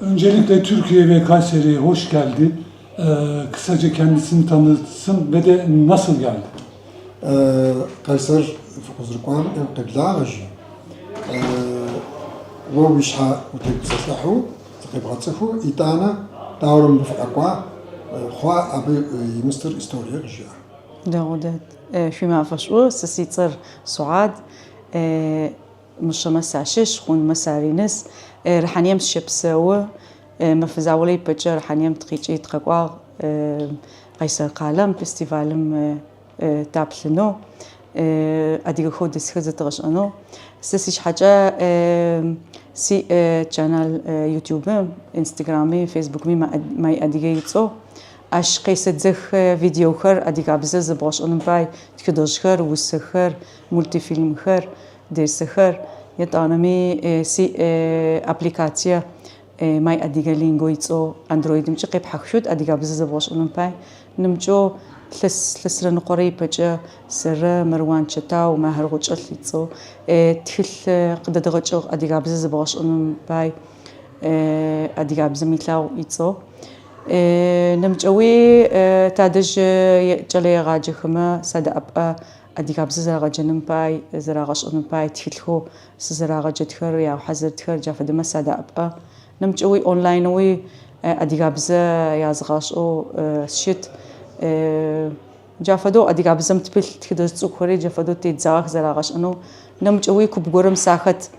Öncelikle Türkiye ve Kayseri'ye hoş geldi. Ee, kısaca kendisini tanıtsın ve de nasıl geldi? Къайсэр фыкъызэрыкӏуам къеблагъэ, жи. Уэ уи щхьэ утегупсэлъыхьу, зыкъебгъэцӏыхуу, итӏанэ дауэрэ мыбы фыкъэкӏуа хъуа абы и мыстыр историе къыжиӏа. Дэгъу дэд. Шъуимафэ шӏу, сэ сицӏэр Суад. Мышъэмэ сащыщ, Хъунмэ сариныс. Рыхьанием сыщэпсэу. Мэфэ заулэ ипэкӏэ Рыхьанием тыкъикӏи тыкъэкӏуагъ Къайсэр къалэм фестивалым таплъынэу, адыгэхэу дэсхэр зэтыгъэшӏэнэу. Сэ сишъхьэкӏэ сиӏ чанал Ютубым, Инстаграмми, Фейсбукми My Адыгэ ицӏэу. Ащ къесэдзэх видеохэр адыгабзэ зэбгъэшӏэным пай, тхыдэжъхэр, усэхэр, мультифильмхэр, десэхэр. Етӏанэми сиӏ аппликацие My Адыгэ Линго ицӏэу Андроидымкӏэ къепхьэхышъут адыгабзэ зэбгъэшӏэным пай. Нэмыкӏэу илъэс илъэсрэ ныкъорэ ипэкӏэ сэрэ Марван Чэтау, Махьыр Гъукӏэлӏ ицӏэу тхылъ къыдэдгъэкӏыгъ адыгабзэ зэбгъэшӏэным пай Адыгабзэм илъагъу ицӏэу. Нэмыкӏэуи тадэжь кӏэлэегъаджэхэмэ садэӏэпыӏэ адыгабзэ зэрагъэджэным пай, зэрагъэшӏэным пай тхылъхэу сызэрагъэджэтхэр, ягъэхьазыртхэр джа фэдэмэ садэӏэпыӏэ. Нэмыкӏэуи онлайнэуи адыгабзэ язгъашӏэу сщыт. Джа фэдэу адыгабзэм тыпылъ тхыдэжъ цӏыкӏухэри джа фэдэу тедзагъэх зэрагъэшӏэнэу. Нэмыкӏэуи куп горэм сахэт.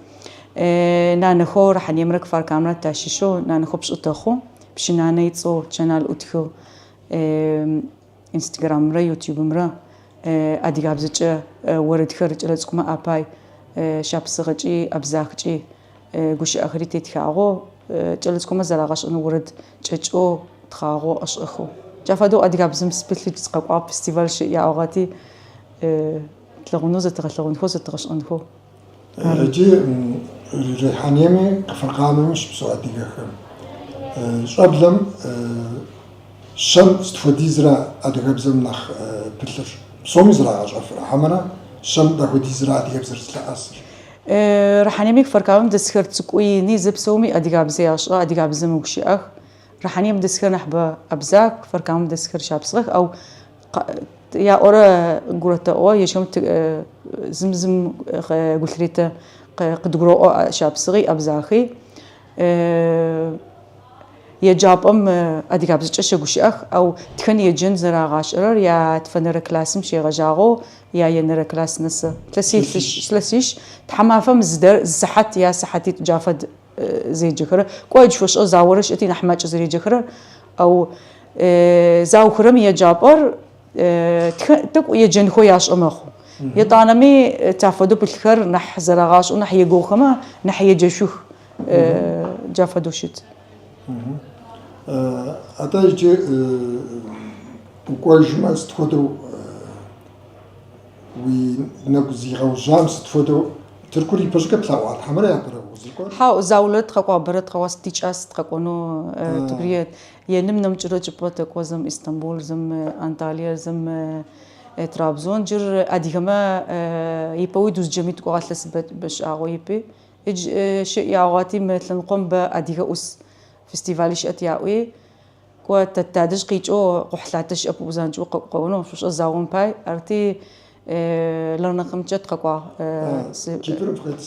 Нанэхэу Рыхьаниемрэ Кфар-Камрэ тащыщэу нанэхэу пшӏы тэхъу. Пщынанэ ицӏэу чанал ӏутхыгъ. Инстаграмымрэ Ютубымрэ адыгабзэкӏэ орэдхэр кӏэлэцӏыкӏумэ апай шапсыгъэкӏи абзахкӏи гущыӏэхэри тетхагъэу кӏэлэцӏыкӏумэ зэрагъэшӏэнэу орэд кӏэкӏэу тхъагъэу ӏэшӏэхэу. Джа фэдэу адыгабзэм сыпылъ ыкӏи сыкъэкӏуагъ фестиваль щыӏ яӏогъэти тлъэгъунэу зэтыгъэлъэгъунхэу зэтыгъэшӏэнхэу. Иджы Рихьаниеми Кфар-Камэми щыпсэу адыгэхэм щӏэблэм щэм сыт хуэдизрэ адыгэбзэм нэхъ пылъыр? Псоми зрагъэщӏэфрэ, хьэмэрэ щэм дапхуэдизрэ адыгэбзэр зылъэӏэсыр? Рыхьаниеми Кфар-Камэм дэсхэр цӏыкӏуи ини зэпсэуми адыгабзэ яшӏэ, адыгабзэм мэгущыӏэх. Рыхьанием дэсхэр нахьыбэ абзах, Кфар-Камэм дэсхэр шапсыгъэх, ау Яӏорэ гурэтэӏо, ежьхэм зым зым гу лъыретэ къыдгуроӏо шапсыгъи, абзахи. Еджапӏэм адыгабзэкӏэ щэгущыӏэх, ау тхэн еджэн зэрагъашӏэрэр ятфэнэрэ классым щегъэжьагъэу яенэрэ класс нэсы. Илъэсищ тхьамафэм зы сыхьат я сыхьатитӏу джа фэд зеджэхэрэр. Кӏо ыдж фэшӏэ заорэ щыӏэти нахь макӏэ зэреджэхэрэр, ау заухырэм еджапӏэр тӏэкӏу еджэнхэу яшӏэ мэхъу. Етӏанэми тафэдэу пылъхэр нахь зэрагъашӏэу, нахь егугъухэмэ, нахь еджэшъух. Джа фэдэу щыт. Атӏэ иджы укӏуэжмэ, сыт хуэдэу Уи нэгу зигъэужьам сыт хуэдэу Тыркур ипэщӏыкӏэ плъэгъуат, хьэмэрэ япэрэ укъызэрыкӏуэр? Хьау, заулэрэ тыкъэкӏуагъ, бэрэ тыкъэкӏуагъ, тикӏас тыкъэкӏонэу Тыркуе еным нэмыкӏырэ чӏыпӏэ тэкӏо, зэм Истамбул, зэм Анталие, зэм Трабзон. Джыр адыгэмэ ипэуи Дузджэми тыкӏогъэ илъэс бэшӏагъэу ипи. Ыдж щыӏ яӏогъэти мы лъэныкъом бэ адыгэ ӏус фестивали щыӏэт яӏуи, Кӏо, тэ тадэжь къикӏэу къухьлъатэ щыӏэп занкӏэу къэкӏонэу, шӏушӏэ заом пай. Арти, Ларнакъымкӏэ тыкъэкӏуагъ.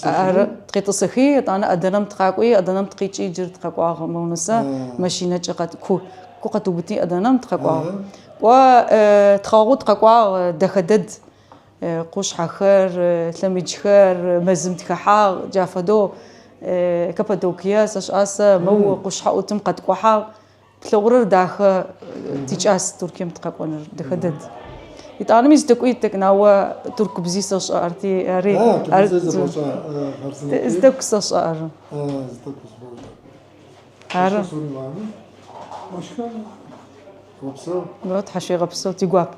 Ары, тыкъетӏысэхи, етӏанэ Аданэм тыкъакӏуи, Аданэм тыкъикӏи джыр тыкъэкӏуагъ Мэунысэ, машинэкӏэ ку ку къэтыубыти Аданэм тыкъэкӏуагъ. Кӏо, тхъэгъоу тыкъэкӏуагъ, дэхэ дэд. Къушъхьэхэр, лъэмыджхэр, мэзым тыхэхьагъ, джа фэдэу Каппадокие сэшӏа сэ, мэу къушъхьэ ӏутым къэткӏухьагъ. Плъэгъурэр дахэ, тикӏас Туркием тыкъэкӏоныр, дэхэ дэд. Итӏанэми зы тӏэкӏуи тӏэкӏунауэ туркубзи сэшӏэ, арти, ари, зы тӏэкӏу сэшӏэ, ары. Ары. Тхьашъуегъэпсэу, тигуап.